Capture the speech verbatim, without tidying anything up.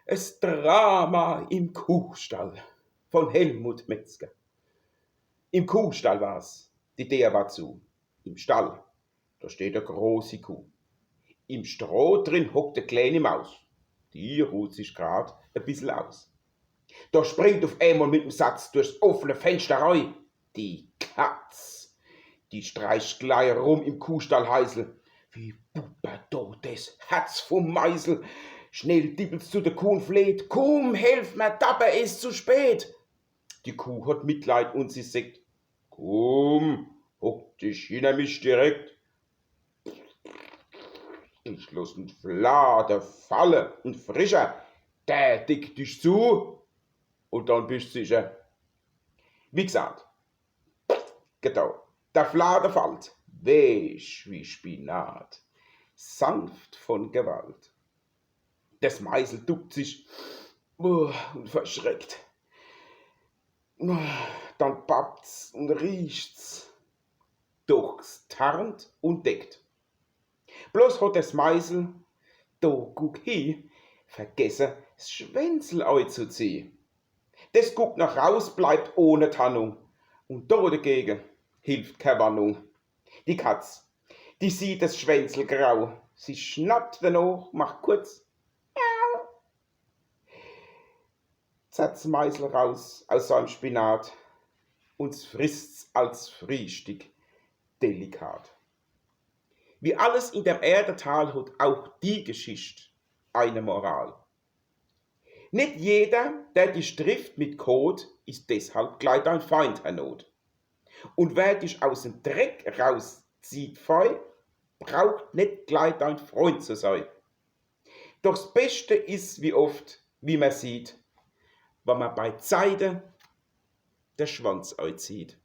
Es Drama im Kuhstall von Helmut Metzger. Im Kuhstall war's, die Deer war zu. Im Stall, da steht e großi Kuh. Im Stroh drin hockt e kleeni Maus. Die ruht sich grad e bissel aus. Da springt uf emol mit em Satz durchs offene Fenster rei die Katz. Die streicht glei rum im Kuhstallheisel. Wie bubbert do des Herz vum Meisel. Schnell dippelt's zu de Kuh un fleht: „Kumm, helf mer, dabber is zu spät.“ Die Kuh hot Mitleid un sie secht: „Kumm, hock dich hinner mich direkt. Ich loss en Flade falle, en frischer, der deckt dich zu un dann bist sicher.“ Wie gesagt, genau, der Flade fallt, weech wie Spinat, sanft von Gewalt. Des Meisel duckt sich, uh, un verschreckt. Dann bappt's un riecht's, doch 's tarnt un deckt. Bloß hot des Meisel, do guck hi, vergesse, 's Schwänzel eizuzieh. Des guckt noch raus, bleibt ohne Tarnung. Un do dagege hilft kä Warnung. Die Katz, die sieht des Schwänzel grau. Sie schnappt denoch, macht kurz, miau. Zerrt's Meisel raus aus seim Spinat un frisst's als Friehstick delikat. Wie alles in dem Erdetal hot auch die Geschicht eine Moral. Net jeder, der dich trifft mit Kot, is deshalb glei dein Feind, Herr Not. Un wer dich aus em Dreck rauszieht fei, braucht net glei dein Freund zu sei. Doch 's Beschte is, wie oft, wie mer sieht, wann mer beizeite de Schwanz eizieht.